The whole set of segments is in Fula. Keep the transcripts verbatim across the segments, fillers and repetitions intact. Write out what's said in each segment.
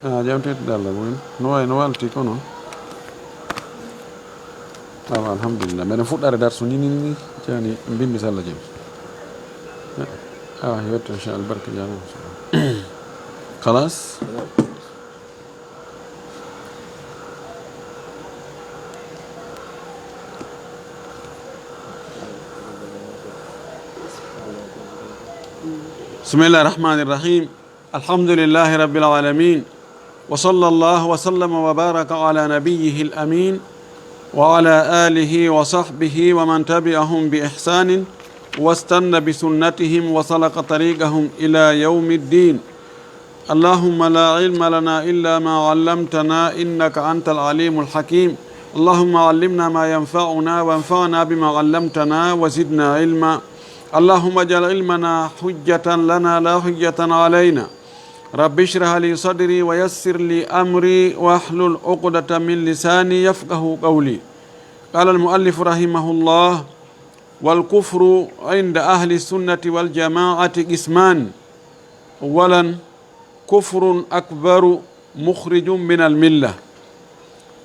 A jam teddude Allah, boy. No wayi, no walti ko noon? Awa, alhamdulillah. Meɗen fuɗɗare darsu ni, ni, ni. Jani, mbimbi sallah jam. Awa, yetto, inchallah, barka jam. Khalas? بسم الله الرحمن الرحيم. الحمد لله رب العالمين، وصلى الله وسلم وبارك على نبيه الأمين وعلى آله وصحبه ومن تبعهم بإحسان واستن بسنتهم وسلك طريقهم إلى يوم الدين. اللهم لا علم لنا إلا ما علمتنا إنك أنت العليم الحكيم. اللهم علمنا ما ينفعنا وانفعنا بما علمتنا وزدنا علما. اللهم اجعل علمنا حجة لنا لا حجة علينا. رب اشرح لي صدري ويسر لي أمري واحلل عقدة من لساني يفقه قولي. قال المؤلف رحمه الله: والكفر عند أهل السنة والجماعة قسمان. أولا، كفر أكبر مخرج من الملة،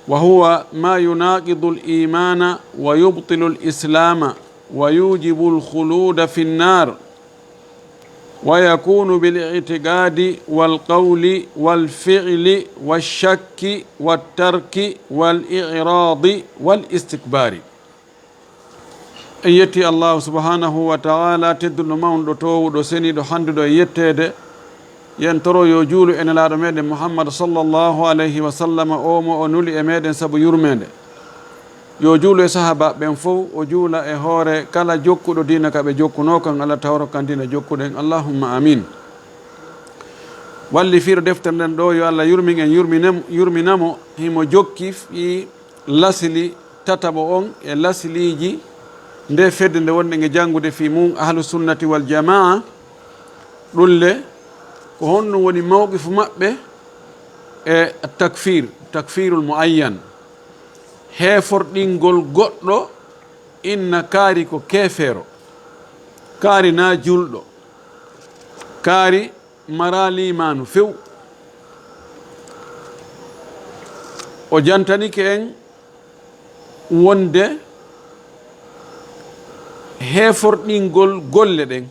وهو ما يناقض الإيمان ويبطل الإسلام ويوجب الخلود في النار، ويكون بالاعتقاد والقول والفعل والشك والترك والإعراض والاستكبار. En yetti Allahu subhanahu wa ta'ala, tedduɗo, mawɗo, toowuɗo, seniiɗo, hannduɗo e yetteede. Yen toro yo juulu e Nelaaɗo meɗen Muhammad sallallahu alayhi wa sallam, o mo o nuli e meɗen sabu yurmeende. Yo juulu e sahaaba ɓen fow, o juula e hoore kala jokkuɗo diina ka ɓe jokkunoo kan, Allah tawro kan diina jokkuɗen. Allahumma amin. Wallifiiɗo deftere nden ɗo, yo Allah yurmin en, yurminem-, yurminamo, himo jokki fii lasili tataɓo on e lasiliiji nde fedde nde wonɗen e janngude fii mum, Ahlu Sunnati wal Jamaa. Ɗum le, ko honɗum woni mawqifu maɓɓe e takfir, takfirul muayyan, heeforɗingol goɗɗo, inna kaari ko keefeero, kaari na julɗo, kaari maraa liimaanu few. O jantanike en wonde heeforɗingol golle ɗen,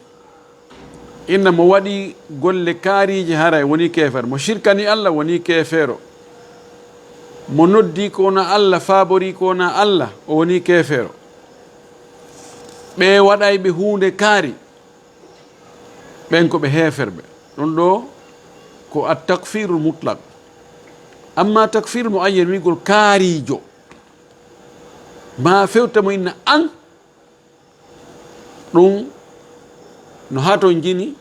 inna mo waɗi golle kaariije haray woni keefeero, mo shirkani Allah woni keefeero, mo noddi ko wona Allah, faabori ko wona Allah, o woni keefeero. Ɓe waɗay ɓe huunde kaari, ɓen ko ɓe heeferɓe. Ɗum ɗo ko at takfirul mutlaq. Amma takfirul muayyan, wi'gol kaariijo, ma fewta mo inna an, ɗum no hatonjini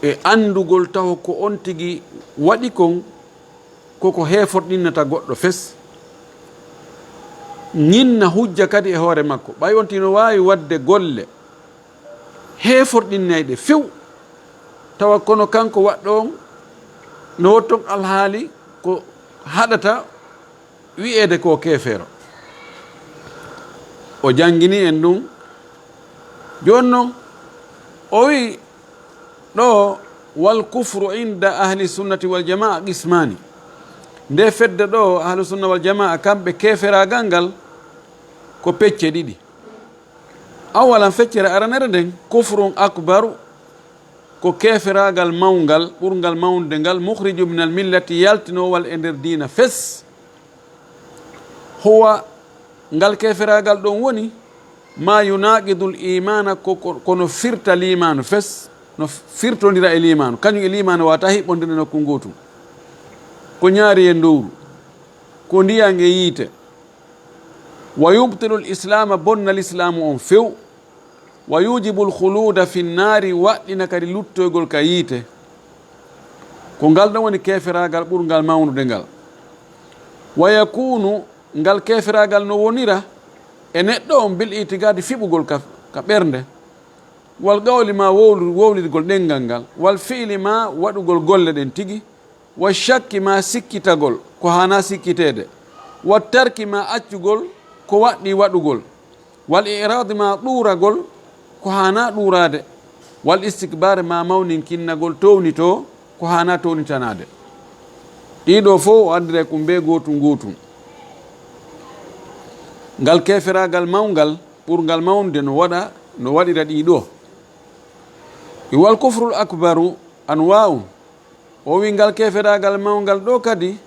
e anndugol taho ko on tigi waɗi kon, koko heeforɗinnata goɗɗo fes, ñinna hujja kadi e hoore makko. Ɓay on tigi no waawi waɗde golle heeforɗinnayɗe few, tawa kono kanko waɗɗo on no wotton alhaali ko haɗata wi'eede ko keefeero. O janngini en ɗum. Jooni non, o wi'i ɗo: "Wal kufru inda ahli sunnati wal jamaa qismaani." Nde fedde ɗo, ahlu sunna wal jamaa, kamɓe keeferaagal ngal ko pecce ɗiɗi. Awalan, feccere aranere nden, kufrun akbaru, ko keeferaagal mawngal, ɓurngal mawnude ngal, mukhriju minal millati, yaltinoowal e nder diina fes. Huwa, ngal keeferaagal ɗon woni, ma yunaqidul imaana, ko, ko, ko no firta liimaanu fes, no firtondira e liimaanu. Kañum e liimaanu wata hiɓɓondirde nokku ngootu. Ko ñaari e ndowru, ko ndiyan e yiite. Wa yubtilul islaama, bonna lislaamu on few. Wa yujibul khuluuda fin naari, waɗɗina kadi luttoygol ka yiite. Ko ngal ɗon woni keeferaagal ɓurngal mawnude ngal. Wa yakuunu, ngal keeferaagal no wonira e neɗɗo on bil itiqaadi, fiɓugol ka, ka ɓernde. Wal qawli, ma wowlu-, wowlirgol ɗenngal ngal. Wal fi'li, ma waɗugol golle ɗen tigi. Wa shakki, ma sikkitagol ko haana sikkiteede. Wa tarki, ma accugol ko waɗɗii waɗugol. Wal i'raadi, ma ɗuuragol ko haana ɗuuraade. Wal istikbaari, ma mawninkinnagol, townitoo ko haana townitanaade. Ɗiɗo fof o addira e kum bee gootum gootum. Ngal keeferaagal mawngal, ɓurngal mawnude no waɗa, no waɗira ɗiɗo. Wal kufrul akbaru anwaa'un. O wi ngal keeferaagal mawngal ɗo kadi,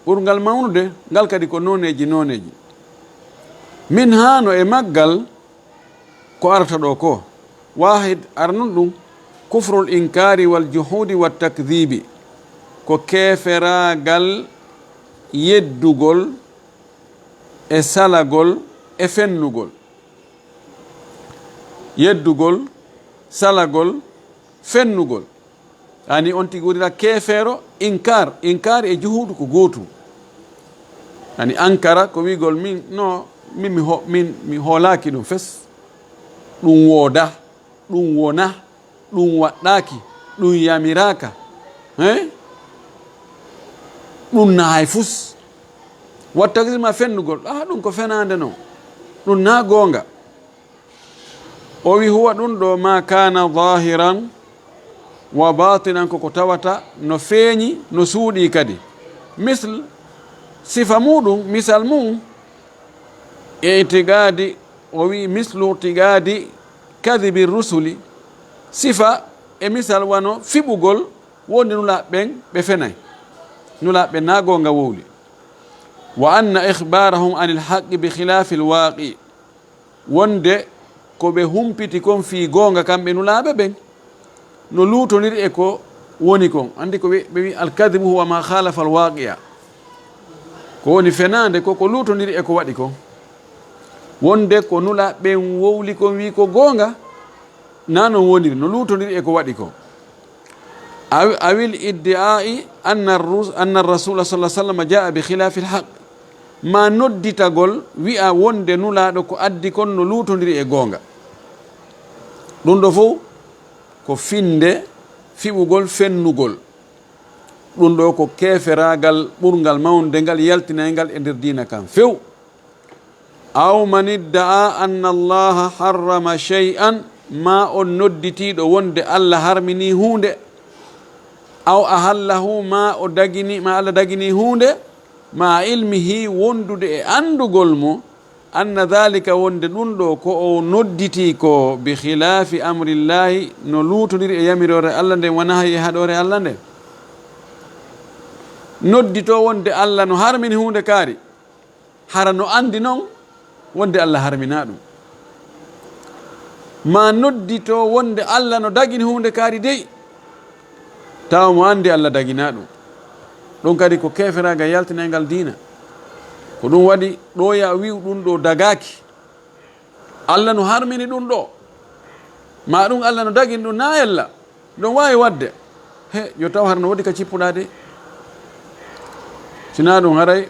ɓurngal mawnude, ngal kadi ko nooneeji nooneeji. Min haa no e maggal, ko arata ɗo ko, waahid, arnun ɗum, kufrul inkaari wal juhuudi wat takdiibi, ko keeferaagal yeddugol e salagol e fennugol. Yeddugol, salagol, fennugol. Ani on tigi wonira keefeero, inkaar. Inkaar e juhuudu ko gootum. Ani ankara ko wi'gol min, no, min mi ho-, min mi hoolaaki ɗum fes. Ɗum wooda, ɗum wona, ɗum waɗɗaaki, ɗum yamiraaka. Hein? Ɗum na hay fus. Watta ma fennugol. Ah, ɗum ko fenaande non. Ɗum na goonga. O wi huwa ɗum ɗo ma kana zahiran wa batinan, koko tawata no feeñi, no suuɗi kadi. Misl, sifa muɗum, misal mum, e itigadi, o wi mislu itigadi kadibi rusuli, sifa e misal wano fiɓugol wonde nulaaɓe ɓen ɓe fenay. Nulaaɓe ɓen na goonga wowli. Wa anna ikhbarahum anil haqqi bi khilafil waqi. Wonde ko ɓe humpiti kon fii goonga kamɓe nulaaɓe ɓen, no luutondiri e ko woni kon. Anndi ko ɓe, ɓe wi, "Alkadibu huwa ma khalafa alwaqi'a." Ko woni fenaande ko ko luutondiri e ko waɗi kon. Wonde ko nulaaɓe ɓen wowli kon wi ko goonga, na non woniri, no luutondiri e ko waɗi kon. Aw-, awil iddi'a'i anna rus-, anna rasula sallallahu alaihi wasallam ja'a bi khilafil haqq. Ma nodditagol wi'a wonde nulaaɗo ko addi kon no luutondiri e goonga. Ɗum ɗo fof ko finde fiɓugol fennugol. Ɗum ɗo ko keeferaagal ɓurngal mawnude ngal yaltinayngal e nder diina kan few. Aw man idda'a anna Allaha harrama shay'an, ma on nodditiiɗo wonde Allah harmini huunde, aw ahallahu, ma o dagini, ma Allah dagini huunde, ma ilmihi, wondude e anndugol mo, anna dhalika, wonde ɗum ɗo ko o nodditii ko, bi khilaafi amrillahi, no luutondiri e yamiroore Allah nden, wa nahyi, e haɗoore Allah nden. Nodditoo wonde Allah no harmini huunde kaari, hara no anndi non wonde Allah harminaa ɗum. Ma nodditoo wonde Allah no dagini huunde kaari dey, tawa mo anndi Allah daginaa ɗum. Ɗum kadi ko keeferaagal yaltinayngal diina. Ko ɗum waɗi ɗo ya wi'u ɗum ɗo dagaaki. Allah no harmini ɗum ɗo. Ma ɗum Allah no dagini ɗum na ella. Ɗum waawi waɗde. He, yo taw hara no woodi ka cippuɗaa de. Sinaa ɗum haray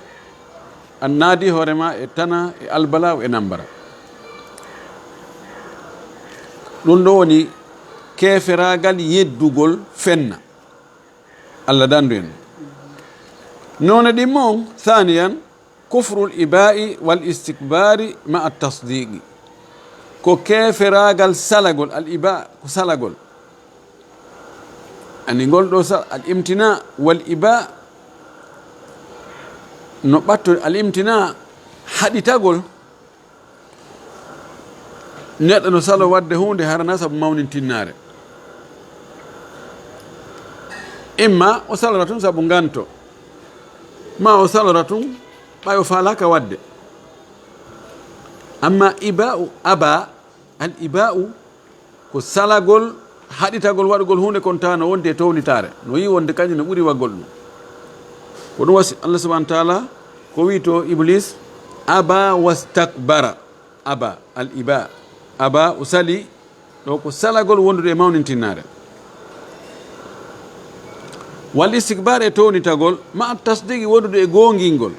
a naadi hoore ma e tana, e albalaa, e nambara. Ɗum ɗo woni keeferaagal yeddugol fenna. Allah dandu en. Noone ɗimmo on, thaniyan, kufrul iba'i wal istikbari ma'a tasdiqi. Ko keeferaagal salagol, al iba ko salagol. Ani ngol ɗo sa-, al imtina wal iba no ɓatto al imtina haɗitagol. Neɗɗo no salo waɗde huunde harana sabu mawnintinnaare. Imma o salora tun sabu nganto, ma o salora tun ɓay o faalaaka waɗde. Amma iba'u, aba, al iba'u, ko salagol, haɗitagol waɗugol huunde kon tawa no wondi e townitaare. No yi wonde kañum no ɓuri waggol ɗum. Ko ɗum wasi Allah subhanahu wa ta'ala ko wi to Iblis, aba wastakbara. Aba, al iba. Aba, o sali, ɗo ko salagol wondude e mawnintinnaare. Wal istikbar e townitagol, ma at tasdigi wondude e goongingol.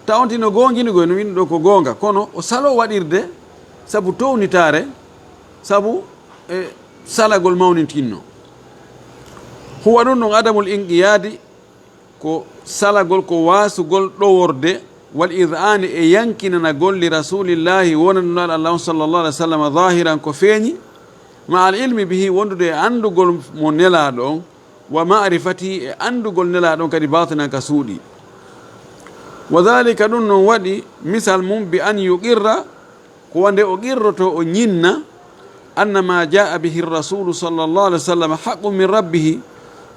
Tawantino goonginugol no winndo ko goonga, kono o salo waɗirde sabu townitaare, sabu e salagol mawnintinno. Huwa ɗum ɗon adamul inqiyaadi, ko salagol, ko waasugol ɗoworde, wal id'aani e yankinanagol li rasulillahi wonande Nulaaɗo Allah on sallallahu alaihi wa sallam zahiran ko feeñi, ma al ilmi bihi wondude e anndugol mo Nelaaɗo on, Wa ma'rifatihi, e anndugol Nelaaɗo on kadi baatinan ka suuɗi. Wa dhalika, ɗum non waɗi misal mum, bi an yuqirra, ko wonde o qirroto, o ñinna, anna ma jaa bihi rasulu sallallahu alaihi wasallam haqqun min rabbihi,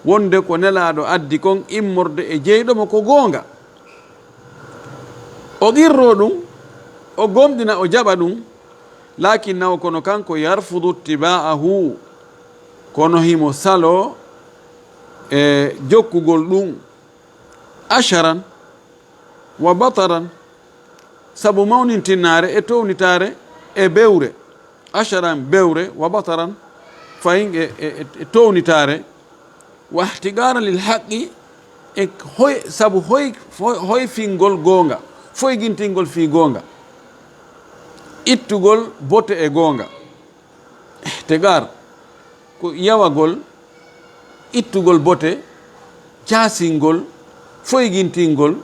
wonde ko Nelaaɗo addi kon immorde e jeyɗo mo ko goonga. O qirro ɗum, o gomɗina, o jaɓa ɗum, lakinnahu, kono kanko, yarfudu ittiba'ahu, kono himo saloo e jokkugol ɗum, asharan wa bataran, sabu mawnintinnaare e townitaare e bewre, asharan, bewre, wa bataran, fayin e, e, e, e townitaare, wa ihtiqaran lil haqqi, e hoy, sabu hoy, hoy, hoyfingol goonga, foygintingol fii goonga, ittugol bote e goonga. Ihtiqar ko yawagol, ittugol bote, caasingol, foygintingol,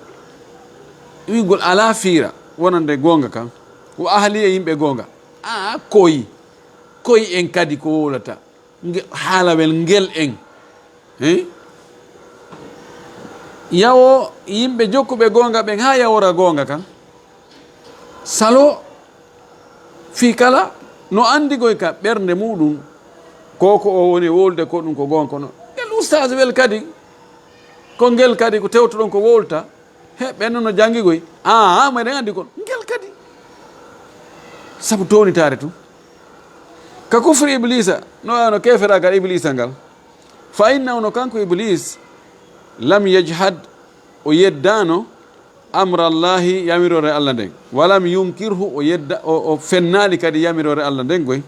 wi'ugol alaa fiira wonande goonga kan, wa ahlihi, yimɓe goonga. A koy, koy en kadi ko wowlata. Nge-, haalawel ngel en. Hein? Yawo yimɓe jokkuɓe goonga ɓen haa yawora goonga kan. Saloo fii kala no anndi goy ka ɓernde muɗum, ko ko o woni wowlude ko ɗum ko goonga kono. Ngel ustaas wel kadi, ko ngel kadi ko tewtoɗon ko wowlata. He, ɓen no janngi goy. Aa, meɗen anndi kon. Ngel kadi. Sabu townitaare tun. Ka kufri Iblisa, no, no keferaagal Iblisa ngal. Fa innahu, no kanko Iblis, lam yajhad, o yeddaano, amra Allahi, yamiroore Allah nden. Wa lam yunkirhu, o yedda, o, o fennaali kadi yamiroore Allah nden goy.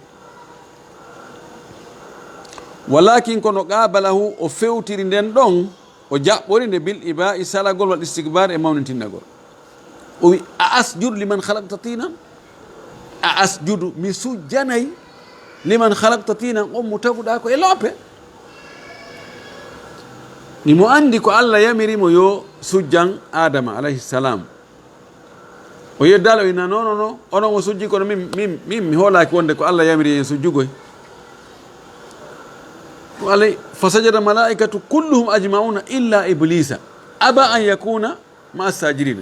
Walakin kono qabalahu, o fewtiri nden ɗon, o jaɓɓori nde bil iba'i, salagol, wal istikbar, e mawnintinnagol. O wi, a asjudu liman khalaqta tinan? A asjudu, mi sujjanay, liman khalaqta tinan, on mo taguɗaa ko e loope? Himo anndi ko Allah yamiri mo yo sujjan Adama alayhi salam. O yeddaali, o inna, non, non, non, onon o sujji, kono min, min, min, mi hoolaaki wonde ko Allah yamiri en sujjugol. Ko Allah, fasajada malaikatu kulluhum ajmauna illa iblisa aba an yakuna ma'a sajidina.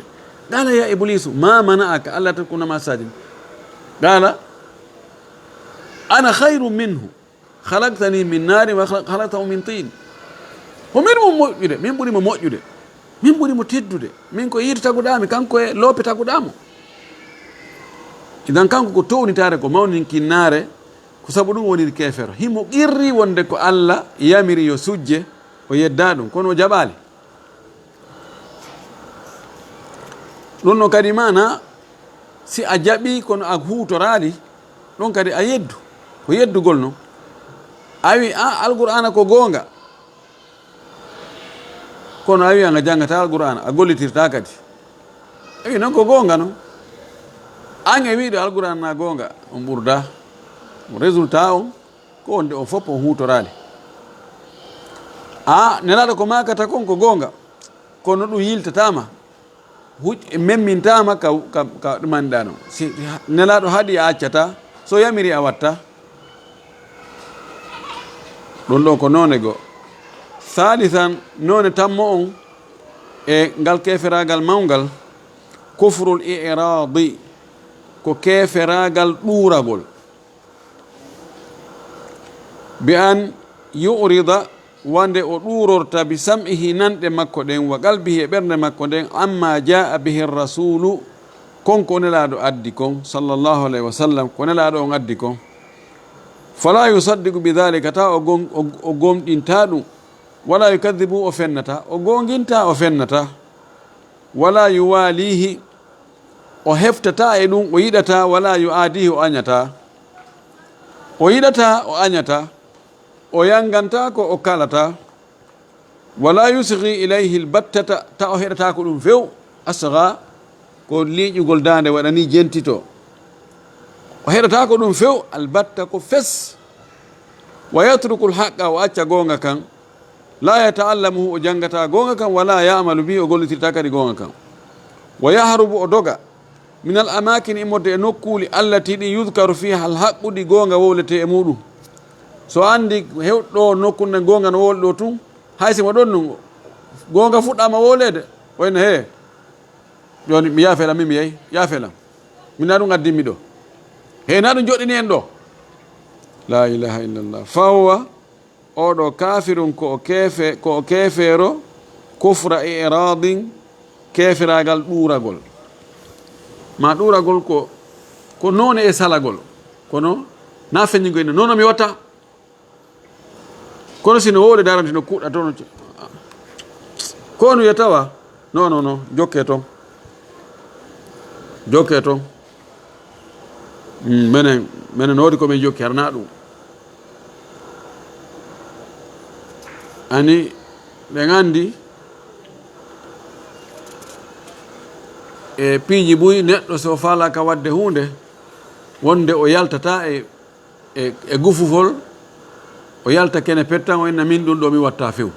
Qala ya iblisu ma mana'aka alla takuna ma'a sajidin. Qala ana khayrun minhu, khalaqtani min narin wa khalaq-, khalaqtahu min tin. Ko min mo moƴƴude, min ɓuri mo moƴƴude, min ɓuri mo teddude. Min ko yiite taguɗaami, kanko e loope taguɗaamo. Idan kanko ko townitaare, ko mawninkinnaare, ko sabu ɗum woniri keefero. Himo qirri wonde ko Allah yamiri yo sujje, o yedda ɗum, kono o jaɓaali. Ɗum no kadi maana, si a jaɓi kono a huutoraali, ɗum kadi a yeddu. Ko yeddugol non. A wi, a, Alqur'aana ko goonga. Kono a wi a janngataa Alqur'aana, a gollitirtaa kadi. A wi non ko goonga non. An e wiide Alqur'aana na goonga, on ɓurdaa. Résultat on, ko wonde on fof on huutoraali. A, Nelaaɗo ko maakata kon ko goonga, kono ɗum yiltataama, huj-, memmintaama ka, ka, ka ɗumanɗaa non. Si Nelaaɗo haɗi a accataa, so yamiri a watta. Ɗum ɗon ko noone goo. Saalisan, noone tammo on e ngal keeferaagal mawngal, kufrul i'raadi, ko keeferaagal ɗuuragol. Bi an yu'rida, wonde o ɗuurorta, bi sam'ihi, nanɗe makko ɗen, wa qalbihi, e ɓernde makko nden, amma jaa bihi rasulu, kon ko Nelaaɗo addi kon, sallallahu alayhi wa sallam, ko Nelaaɗo on addi kon. Fala yusaddiqu bi dhalika, tawa o gon-, o, o gomɗintaa ɗum. Wala yukadhibu, o fennataa. O goongintaa, o fennataa. Wala yuwalihi, o heftataa e ɗum, o yiɗataa, wala yu'adihi, o añataa. O yiɗataa, o añataa. O yanngantaa ko o kalataa. Wala yusghi ilayhi albattata, ta o heɗataa ko ɗum few. Asgha, ko liiƴugol daande waɗa ni jentito. O heɗataa ko ɗum few, albatta ko fes. Wa yatruku alhaqqa, o acca goonga kan. La yata'allamuhu, o janngataa goonga kan, wala ya'malu bihi, o gollitirtaa kadi goonga kan. Wa yahrubu, o doga, min al amakin, immorde e nokkuuli, allati, ɗi, yudkaru fiha alhaqqu, ɗi goonga wowletee e muɗum. So anndi hewɗo nokku nden goonga no wowli ɗo tun, Hay si mo ɗon nun, goonga fuɗɗaama wowleede, o inna, "Hee, jooni mi yaafe lam, min mi yahi, yaafe lam. Min naa ɗum addin mi ɗo. Hee, naa ɗum joɗɗini en ɗo." La ilaha illallah. Fa huwa, oɗo kaafirun ko o keefe-, ko o keefeero, kufra i'raadin, keeferaagal ɗuuragol. Ma ɗuuragol ko, ko noone e salagol. Kono naa feññingol inna, "Nono mi watta." Kono si no wowle darante no kuɗɗa toon, ko no wiya tawa, "Non, non, non, jokke toon. Jokke toon. Mm, menen, menen no woodi ko min jokki, harnaa ɗum." Ani, ɓe nganndi e piiji buy neɗɗo so faalaaka waɗde huunde, wonde o yaltata e e, e gufufol, o yalta kene pettan, o inna, "Min ɗum ɗo mi watta few."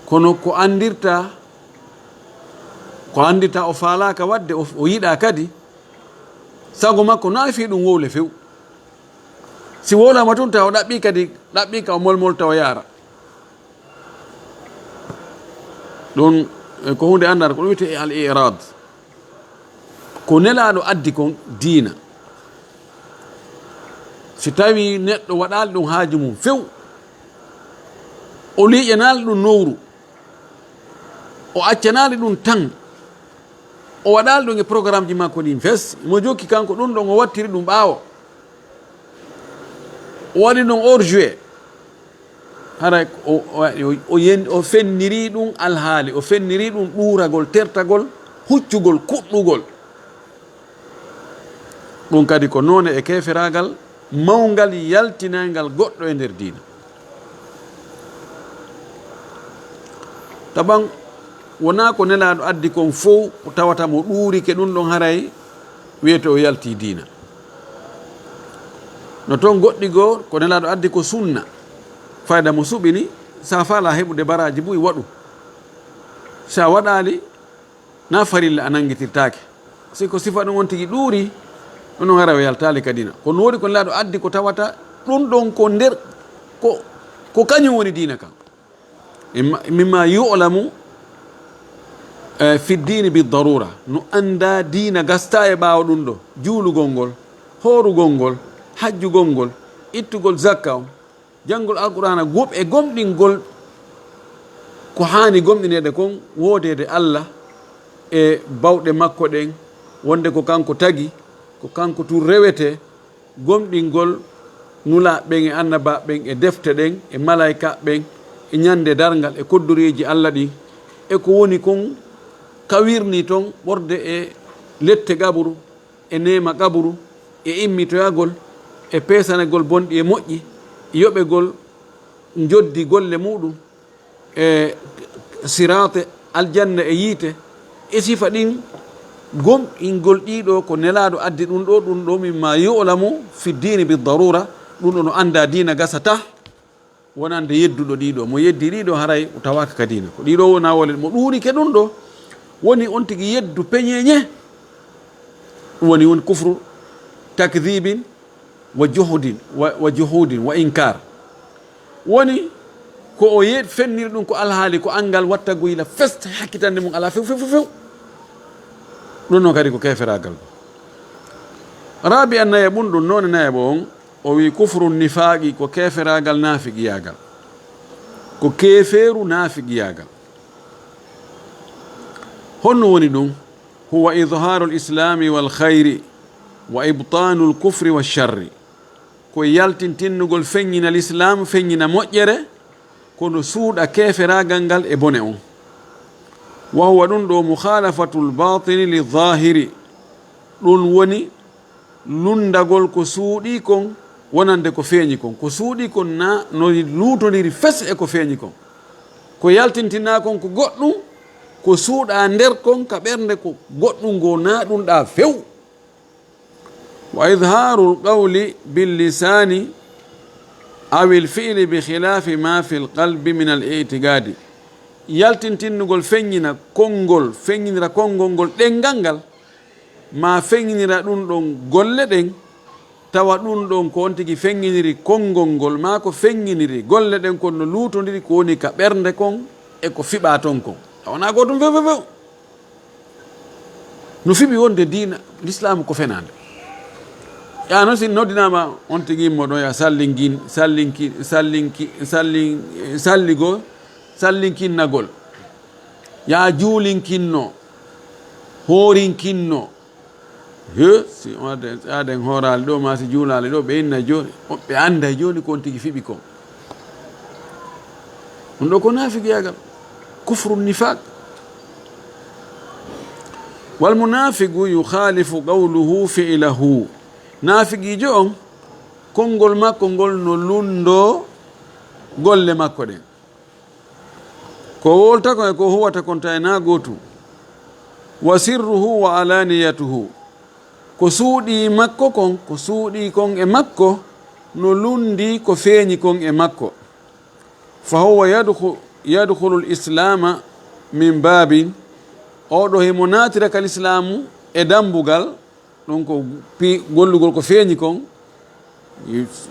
Kono ko anndirta, ko anndirta o faalaaka waɗde, o, o yiɗaa kadi, sago makko naa fii ɗum wowle few. Si wowlaama tun, tawa o ɗaɓɓii kadi, ɗaɓɓii ka o molmolta o yaara. Ɗum, eh, ko huunde anndaande, ko ɗum wiyetee al i'raad. Ko Nelaaɗo addi kon diina. Si tawii neɗɗo waɗaali ɗum haaju mum few, o liiƴanaali ɗum nowru, o accanaali ɗum tan, o waɗaali ɗum e programmeji makko ɗin fes, mo jokki kanko ɗum ɗon, o wattiri ɗum ɓaawo. O waɗi ɗum hors jeu. Haray o, o, o, o yen-, o fenniri ɗum alhaali, o fenniri ɗum ɗuuragol, tertagol, huccugol, kuɗɗugol. Ɗum kadi ko noone e keeferaagal mawngal yaltinayngal goɗɗo e nder diina. Taban wonaa ko Nelaaɗo addi kon fow tawata mo ɗuurike ɗum ɗon haray wiyete o yaltii diina. No toon goɗɗi goo, ko Nelaaɗo addi ko sunna. Fayda mo suɓini, sa faalaa heɓude baraaji buy, waɗu. Sa waɗaali, na farilla a nanngitirtaake. Si ko sifa ɗum on tigi ɗuuri, ɗum ɗon haray o yaltaali ka diina. Kono woodi ko Nelaaɗo addi ko tawata ɗum ɗon ko nder, ko, ko kañum woni diina kan. Imma, mimma yu'lamu, eh, fi ddiini bi daruura. No anndaa diina gastaa e ɓaawo ɗum ɗo. Juulugol ngol, hoorugol ngol, hajjugol ngol, ittugol zakka on, janngol Alqur'aana, gom-, e gomɗingol ko haani gomɗineede kon, woodeede Alla e bawɗe makko ɗen, wonde ko kanko tagi, ko kanko tun rewetee, gomɗingol nulaaɓe ɓen e annabaaɓe ɓen e defte ɗen e malaa'ikaaɓe ɓen e ñande darngal e koddoreeji Alla ɗin e ko woni kon ka wirnii ton ɓorde e lette qaburu e neema qaburu e immitoyagol e peesanagol bonɗi e moƴƴi e yoɓegol njoddi golle muuɗum e siraate, aljanna e yiite, e sifa ɗin, gomɗingol ɗii ɗoo ko Nelaaɗo addi ɗum ɗoo, ɗum ɗoo mimma yu'lamu fi ddiini bi daruura, ɗum ɗoo no anndaa diina gasata wonande yedduɗo ɗii ɗoo. Mo yeddi ɗii ɗoo haray o tawaaka ka diina. Ko ɗii ɗoo wona wole mo ɗuurike ɗum ɗoo, woni on tigi yeddu peñeeñe, ɗum woni, woni kufru takdibin wa juhudin, wa, wa juhudin wa inkaar. Woni ko o ye-, fenniri ɗum ko alhaali, ko anngal wattaguyla fest, hakkitande mum alaa few, few, few, few. Ɗum noon kadi ko keeferaagal. Raabi an nayaɓun ɗum, noone nayaɓo on, o wi kufru nifaaqi ko keeferaagal naafiqiyaagal. Ko keefeeru naafiqiyaagal. Honno woni ɗum? Huwa idhaaru l-islaami wal khayri wa ibtaanu l-kufri wa sharri. Ko yaltintinnugol feññina lislaam, feññina moƴƴere, kono suuɗa keeferaagal ngal e bone on. Wa huwa ɗum ɗoo mukhaalafatul baatini li zaahiri. Ɗum woni lunndagol ko suuɗii kon wonande ko feeñi kon. Ko suuɗii kon na no luutondiri fes e ko feeñi kon. Ko yaltintinaa kon ko goɗɗum, ko suuɗaa nder kon ka ɓernde ko goɗɗum goo na ɗum ɗaa few. Wa idhaarul qawli bil lisaani awil fi'li bi khilaafi ma fil qalbi minal i'tiqaadi. Yaltintinnugol feññina konngol, feññinira konngol ngol ɗenngal ngal, maa feññinira ɗum ɗon golle ɗen, Tawa ɗum ɗon ko on tigi feŋŋiniri konngol ngol, maa ko feŋŋiniri golle ɗen kon no luutondiri ko woni ka ɓernde kon e ko fiɓaa ton kon. A wonaa gootum few, few, few. No fiɓi wonde diina, Lislaamu ko fenaande. Yaa noon, si noddinaama on tigi immo ɗon, ya sallinkin, sallinki, sallinki, sallin-, salligo, sallinkinnagol. Ya juulinkinno, hoorinkinno. He, si on adden, si adden hooraali ɗo, maa si juulaali ɗo, ɓe inna jooni, ɓe annday jooni ko on tigi fiɓi kon. Ɗum ɗo ko naafiqiyaagal, kufru nifaq. Wal munafiqu yukhalifu qawluhu fi'lahu. Naafiqiijo on, konngol makko ngol no lunndoo golle makko ɗen. Ko wowlata kon e ko huwata kon tawi na gootum. Wa sirruhu wa alaniyatuhu. Ko suuɗii makko kon, ko suuɗii kon e makko, no lunndii ko feeñi kon e makko. Fa huwa yadkhu-, yadkhulu l-islama min babin. Oo ɗoo himo naatira ka Lislaamu e dambugal, ɗum ko pi-, gollugol ko feeñi kon.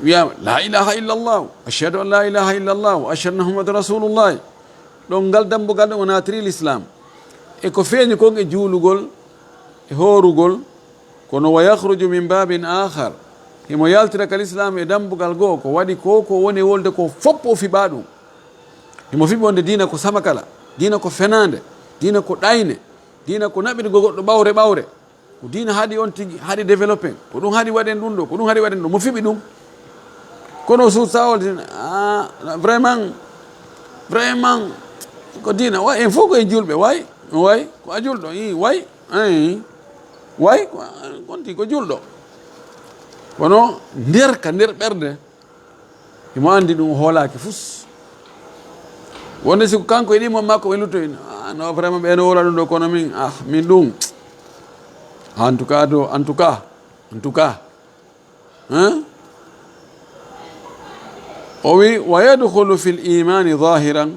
Wiya, "La ilaha illallah, ashhadu an la ilaha illallah, wa ashhadu anna Muhammadan rasulullah." Ɗon ngal dambugal ɗon o naatiri Lislaam. E ko feeñi kon e juulugol, e hoorugol, kono wa yakhruju min babin akhar. Himo yaltira ka Lislaam e dambugal goo, ko waɗi ko, ko woni wolde ko fof o fiɓaa ɗum. Himo fiɓi wonde diina ko samakala, diina ko fenaande, diina ko ɗayne, diina ko naɓirgol goɗɗo ɓawre ɓawre. Ko diina haɗi on tigi, haɗi développé. Ko ɗum haɗi waɗen ɗum ɗo, ko ɗum haɗi waɗen ɗum. Mo fiɓi ɗum. Kono o suusa o, ah, vraiment, vraiment, ko diina. Way, en fof ko en julɓe, way, way, ko a julɗo, i, way, i, way, ko, on tigi ko julɗo. Kono nder ka nder ɓernde, himo anndi ɗum, o hoolaaki fus. Wonde si ko kanko e ɗimmo makko ɓe luttoyi. Ah, no, vraiment, ɓe no woola ɗum ɗo, kono min, ah, min ɗum. En tout cas, do, en tout cas, en tout cas. Hein? O wi, "Wa yadkhulu fil imani zahiran."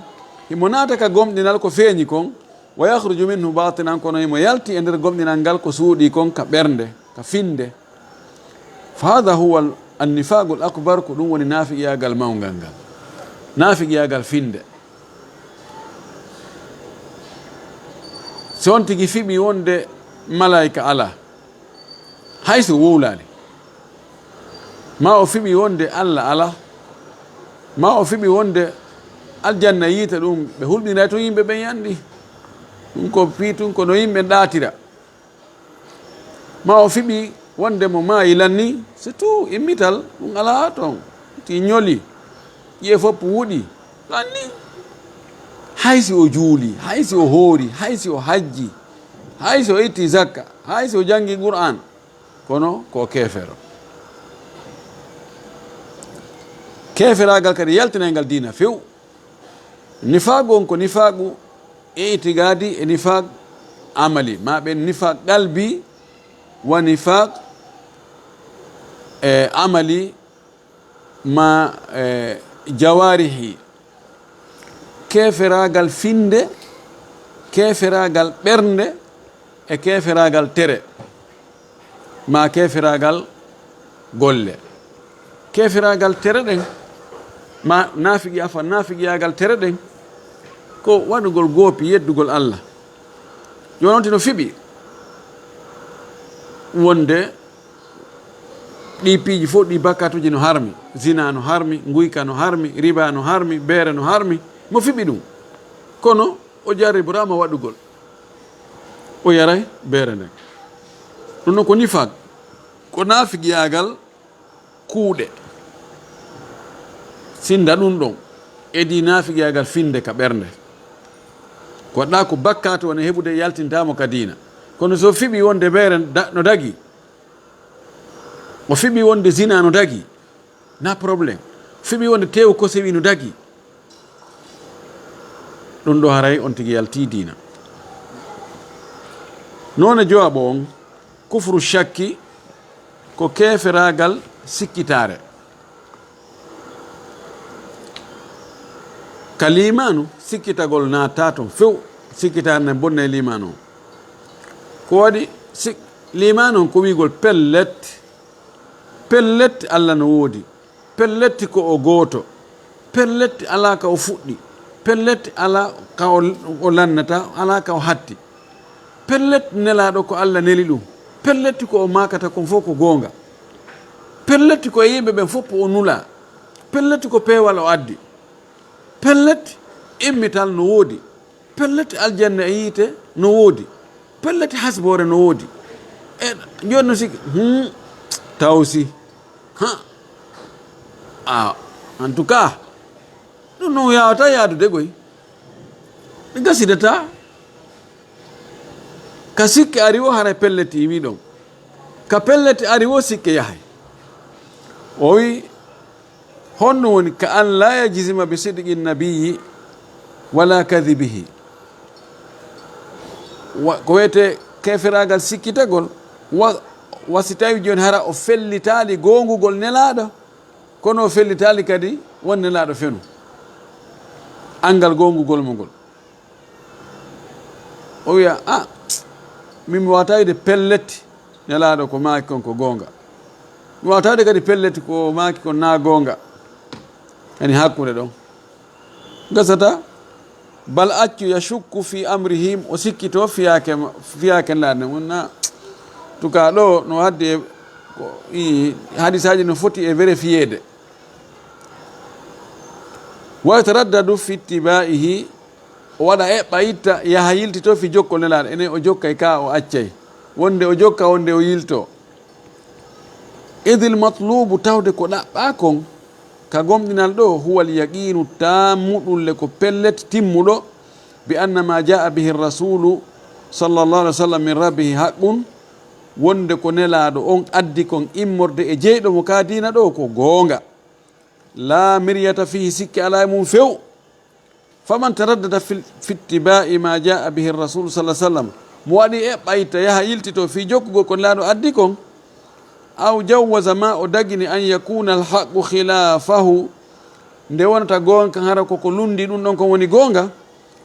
Himo naata ka gomɗinal ko feeñi kon. "Wa yakhruju minhu batinan," kono himo yalti e nder gomɗinal ngal ko suuɗii kon ka ɓernde, ka finde. Fa hadha huwa al-, an-nifaqul akbar, ko ɗum woni naafiqiyaagal mawngal ngal. Naafiqiyaagal finde. Si on tigi fiɓi wonde malaayika alaa, hay so wowlaali, maa o fiɓi wonde Alla alaa, maa o fiɓi wonde aljanna yiite ɗum, ɓe hulɓinay toon yimɓe ɓen yanɗi. Ɗum ko fii tun ko no yimɓe ɗaatira. Ma o fiɓi wonde mo maayi lanni, surtout immital, ɗum alaa toon. Ti ñoli, ƴi'e fof wuɗi, lanni. Hay si o juuli, hay si o hoori, hay si o hajji, hay si o itti zakka, hay si o janngi Qur'aan, kono ko keefero. Keeferaagal kadi yaltinay ngal diina few. Nifaagu on ko nifaagu itigaadi e nifaaq amali, ma ɓen nifaaq qalbi wa nifaaq, e, amali ma, e, jawaarihi. Keeferaagal finde, keeferaagal ɓernde, e keeferaagal tere, ma keeferaagal golle. Keeferaagal tere ɗen, ma naafiqi-, afa, naafiqiyaagal tere ɗen, ko waɗugol goopi yeddugol Alla. Jooni on tino fiɓi wonde ɗi piiji fof, ɗi bakkatuuji no harmi, zina no harmi, nguyka no harmi, riba no harmi, beere no harmi, mo fiɓi ɗum. Kono o jarriburaama waɗugol. O yaray beere nden. Ɗum noon ko nifaaq, ko naafiqiyaagal kuuɗe. Sinda ɗum ɗon, edi naafiqiyaagal finde ka ɓernde. Ko waɗɗaa ko bakkaatu woni heɓude, yaltintaamo ka diina. Kono so fiɓi wonde beere da-, no dagi, o fiɓi wonde zina no dagi, na problème. Fiɓi wonde teewu kosewi no dagi. Ɗum ɗo haray on tigi yaltii diina. Noone jowaɓo on, kufru shakki ko keeferaagal sikkitaare. Ka liimaanu, sikkitagol naata ton few, sikkitaare nden bonnay liimaanu on. Ko waɗi sik-, liimaanu on ko wi'ugol pellet, Pellet, Alla no woodi. Pellet, ko o gooto. Pellet, alaa ka o fuɗɗi. Pellet, alaa ka o, o lannata, alaa ka o hatti. Pellet, Nelaaɗo ko Alla neli ɗum. Pellet, ko o maakata kon fof ko goonga. Pellet, ko e yimɓe ɓen fof o nulaa. Pellet, ko peewal o addi. Pellet, immital no woodi. Pellet, aljanna e yiite no woodi. Pellet, hasboore no woodi. E jooni no sikki, hmm, tawsi. Ha. Ah, en tout cas, ɗum non yaawataa yaadude koy. Ɗi gasidataa. Ka sikke ari wo, haray pellet yimi ɗon. Ka pellet ari wo, sikke yahay. O wi, honno woni ka an la yajzima bi sidqi nabiyyi wala kadhibihi. Wa-, ko wiyetee keferaagal sikkitagol, wa, wa si tawi jooni hara o fellitaali goongugol Nelaaɗo, kono o fellitaali kadi won Nelaaɗo fenu. Anngal goongugol mo ngol. O wiya, "Ah, min mi waawata wiide pellet, Nelaaɗo ko maaki kon ko goonga. Mi waawata wiide kadi pellet ko maaki kon na goonga." Ani hakkunde ɗon. Gasata, bal accu yashukku fi amrihim, o sikkito fiyaake ma-, fiyaake Nelaaɗo. Wonna, tuka ɗo no haddi e ko i hadisaaji no foti e vérifiéde. Wa yataraddadu fi ittiba'ihi, o waɗa eɓɓa itta, yaha yiltito fi jokkol Nelaaɗo. Enen o jokkay ka o accay. Wonde o jokka, wonde o yilto. Idil matlubu, tawde ko ɗaɓɓaa kon, ka gomɗinal ɗo, huwal yaqiinu taammu, ɗum le ko pellet timmuɗo, bi anna ma jaa bihi rasulu sallallahu alaihi wasallam min rabbihi haqqun, wonde ko Nelaaɗo on addi kon immorde e jeyɗo mo ka diina ɗo ko goonga. La miryata fihi, sikke alaa e mum few. Faman taraddada fi, fi ittiba'i ma jaa bihi rasul sallallahu alaihi wasallam, mo waɗi eɓɓa itta yaha yiltito fi jokkugol ko Nelaaɗo addi kon, aw jawwaza ma, o dagini, an yakuna alhaqqu khilafahu, nde wonata goonga kan hara koko lundi ɗum ɗon kon woni goonga,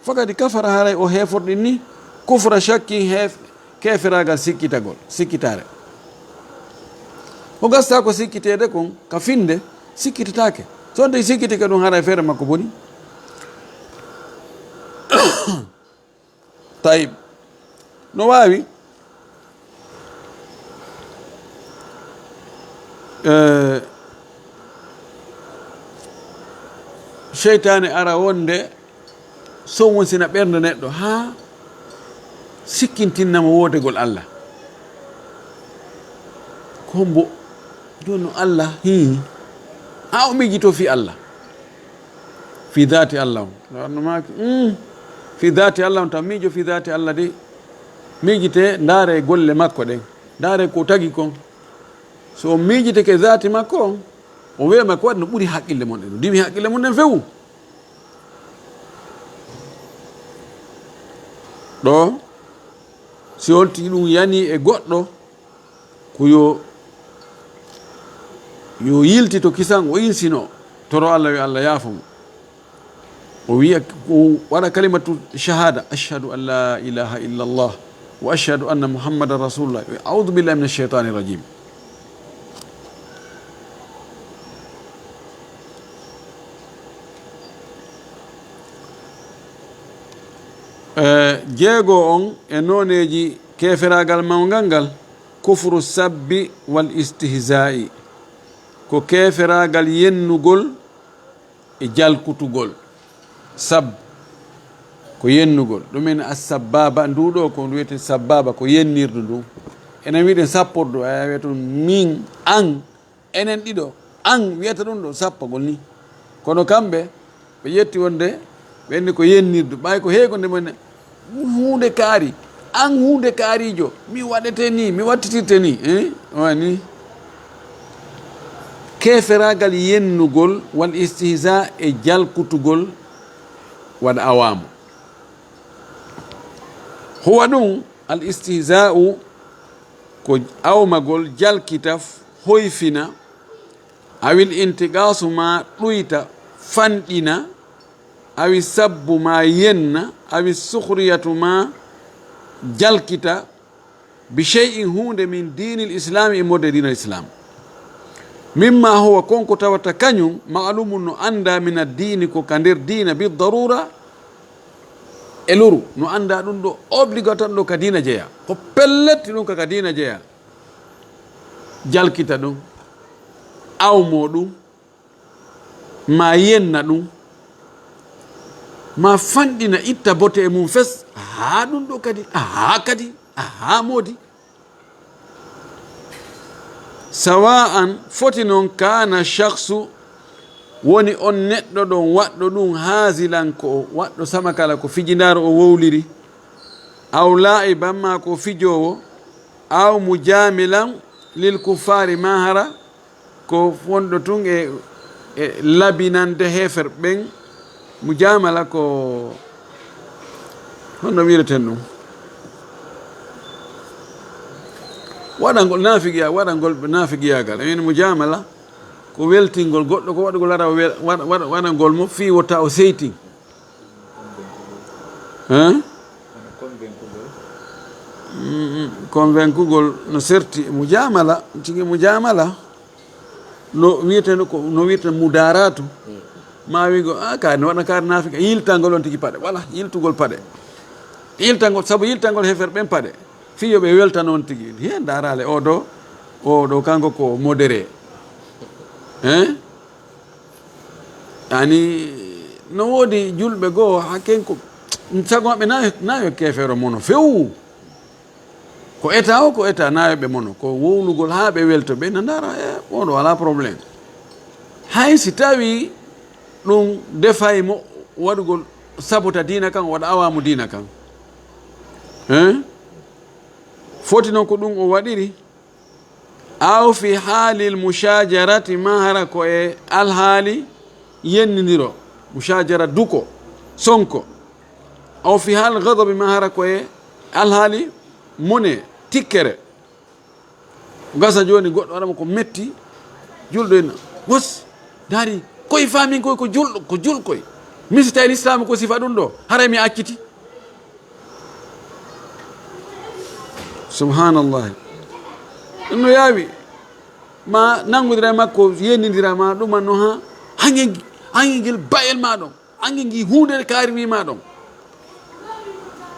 fakadi kafara, haray o heeforɗini, kufra shakkin, heef-, keeferaagal sikkitagol, sikkitaare. O gasta ko sikkiteede kon ka finde, sikkitataake. So on tawi sikkitike ɗum, haray feere makko boni. Tayib. No waawi, eh, seytaane ara wonde so wonsina ɓernde neɗɗo haa sikkintinna mo woodegol Alla. Ko hombo jooni no Alla? Hii. A o miijito fii Alla. Fii daati Alla on. No maaki, mm, fii daati Alla on, taw miijo fii daati Alla de. Miijite, ndaare golle makko ɗen. Ndaare ko tagi kon. So on miijitike daati makko on, o weema ko waɗi no ɓuri haqqille mon ɗen. No diwi haqqille mon ɗen fewu. Ɗo, si holti ɗum yani e goɗɗo, ko yo, yo yiltito kisan, o insino, toro Allah, yo Allah yaafo mo. O wiya, o waɗa kalimatu shahada, "Ashhadu an la ilaha illa Allah, wa ashhadu anna Muhammadan Rasulullah." O wiya, "A'udhu billahi minash shaitanir rajim." Eh, jeego on e nooneeji keeferaagal mawngal ngal, kufru sabbi wal istihzaa'i, ko keeferaagal yennugol e jalkutugol. Sab, ko yennugol. Ɗum en as-sabbaaba, ndu ɗo ko ndu wiyetee sabbaaba, ko yennirdu ndu. Enen wiɗen sappordu, a wiyata ɗum min, an, enen ɗiɗo, an wiyata ɗum ɗo sappagol ni. Kono kamɓe, ɓe ƴetti wonde, ɓe inni ko yennirdu, ɓay ko heego nde mon huunde kaari, an huunde kaariijo, mi waɗete ni, mi wattitirte ni, eh? Wani keeferaagal yennugol, wal istihza e jalkutugol, waɗa awaamo. Huwa ɗum, al istihza'u, ko awmagol, jalkita, hoyfina, awil intiqasu ma ɗuyta, fanɗina, awi sabbu ma yenna, awi sukhriyatu ma jalkita, bi shay'in, huunde, min diinil islaami, immorde diinal islam. Mimma huwa, kon ko tawata kañum, ma'lumun, no anndaa, min addiini, ko ka nder diina, bi daruura, e luru, no anndaa ɗum ɗo, obligatoire ɗo ka diina jeyaa. Ko pellet ɗum ka, ka diina jeyaa. Jalkita ɗum, awmo ɗum, ma yenna ɗum, ma fanɗina, itta bote e mum fes. Haa ɗum ɗo kadi, haa kadi, haa moodi. Sawa'an, foti noon, kaana shakhsu, woni on neɗɗo ɗon waɗɗo ɗum, haazilan, ko waɗɗo samakala, ko fijindaaro o wowliri, aw laa'iban, ma ko fijoowo, aw mujaamilan lil kuffaari, ma hara ko wonɗo tun e, e labinande heefer ɓen. Mujaamala ko, honno wi'ireten ɗum? Waɗangol naafiqiya-, waɗangol naafiqiyaagal. Enen mujaamala ko weltingol goɗɗo, ko waɗugol ara o wel-, waɗa, waɗa, waɗangol mo fii wota o seytin. Hein? Mm, mm, convaincugol no serti e mujaamala, tigi mujaamala. No wi'eteno ko, no wi'eteno mudaaraatu. Ma wi'go, "Ah, ka no waɗa kaari naafika, yiltangol on tigi paɗe." Wala, yiltugol paɗe. Yiltangol, sabu yiltangol heefer ɓen paɗe. Fii yo ɓe weltano on tigi. He, ndaaraale, oo ɗoo, oo ɗoo, kanko ko modéré. Hein? Ani, no woodi julɓe goo, hakken ko, sago maɓɓe na, na yo keefeero mono few. Ko eta o, ko eta na yo ɓe mono. Ko wowlugol haa ɓe welto, ɓe na ndaara, e, oo ɗoo alaa problème. Hay si tawii ɗum defay mo waɗugol sabota diina kan, waɗa awaamu diina kan. Hein? Foti noon ko ɗum o waɗiri. Aw fi haalil mushaajarati, ma hara ko e alhaali yennindiro, mushaajara duko, sonko. Aw fi haal ghadabi, ma hara ko e alhaali mone, tikkere. Gasa jooni goɗɗo waɗa mo ko metti, julɗo ina, wos, daari, koy faamin koy ko julɗo, ko julɗo koy. Min si tawi Islaamu ko sifa ɗum ɗo, haray mi acciti. Subhanallah. Ɗum no yaawi. Ma nanngondira e makko, yennindira ma ɗum, no ha hange, hange ngel bayel ma ɗon. Hange ngi huunde kaari wi ma ɗon.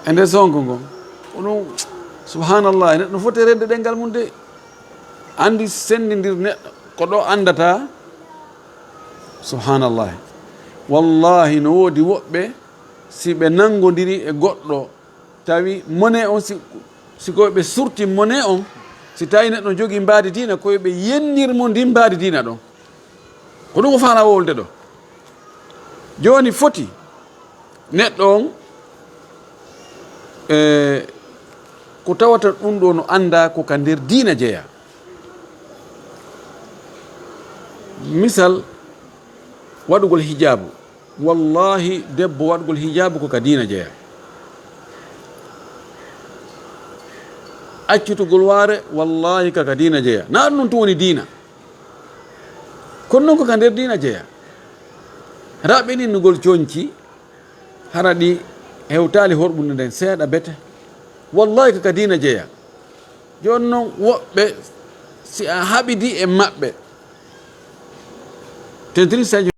E nder sonko ngon. Ko ɗum, subhanallah, neɗɗo no foti rende ɗenngal mum de. Anndi senndindir neɗɗo, ko ɗo anndata. Subhanallah. Wallahi, no woodi woɓɓe, si ɓe nanngondiri e goɗɗo, tawi mone on, si, si ko ɓe surti mone on, si tawi neɗɗo jogii mbaadi diina, ko yo ɓe yennir mo ndin mbaadi diina ɗon. Ko ɗum o faala wolde ɗo. Jooni foti neɗɗo on, e, ko tawata ɗum ɗo no annda ko ka nder diina jeya. Misal, waɗugol hijaabu. Wallahi, debbo waɗugol hijaabu ko ka diina jeya. Accitugol waare, wallahi, ka, ka diina jeya. Na ɗum ɗon tun woni diina. Kono noon ko ka nder diina jeya. Raɓɓininnugol conci, hara ɗi hewtaali horɓunde nden seeɗa bete. Wallahi, ko ka diina jeya. Jooni noon, woɓɓe, si a haɓidi e maɓɓe, tentini sañu